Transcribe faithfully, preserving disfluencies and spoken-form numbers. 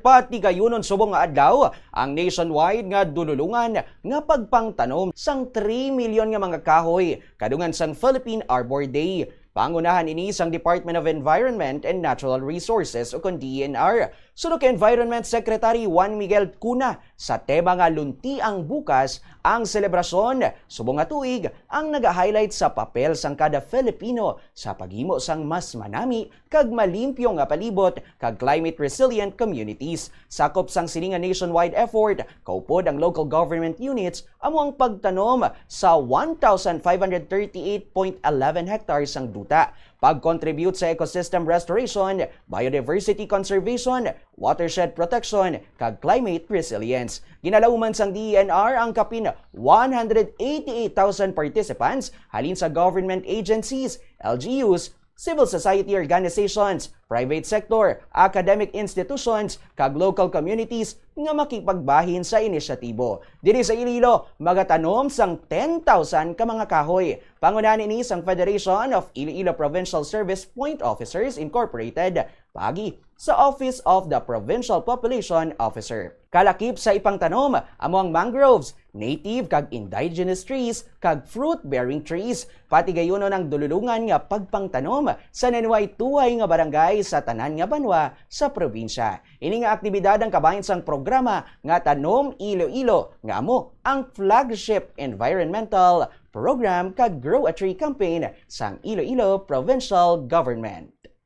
Patigayunon subong nga adlaw ang nationwide nga dululungan nga pagpangtanom sang three milyon nga mga kahoy kadungan sang Philippine Arbor Day. Pangunahan ini sang Department of Environment and Natural Resources, o kon D E N R. Suno kay Environment Secretary Juan Miguel Cuna, sa tema nga Lunti ang Bukas, ang selebrasyon subong nga tuig ang naga-highlight sa papel sang kada Filipino sa paghimo sang mas manami kag malimpyo nga palibot kag climate resilient communities. Sakop sang sini nga nationwide effort, kaupod ang local government units amo ang pagtanom sa one thousand five hundred thirty-eight point eleven hectares sang duta, pag-contribute sa ecosystem restoration, biodiversity conservation, watershed protection, kag climate resilience. Ginalauman sang D E N R ang kapin one hundred eighty-eight thousand participants halin sa government agencies, L G Us, civil society organizations, private sector, academic institutions, kag local communities nga makipagbahin sa inisyatibo. Diri sa Iloilo, magatanom sang ten thousand ka mga kahoy. Pangunahan ini sang Federation of Iloilo Provincial Service Point Officers Incorporated, paagi sa Office of the Provincial Population Officer. Kalakip sa ipangtanom amo ang mangroves, native kag indigenous trees, kag fruit-bearing trees. Patigayunon ang dululungan nga pagpangtanom sa nanuway-tuhay nga barangay sa tanan nga banwa sa probinsya. Ini nga aktibidad ang kabahin sang programa nga Tanom Iloilo, nga amo ang flagship environmental program kag Grow a Tree campaign sang Iloilo Provincial Government.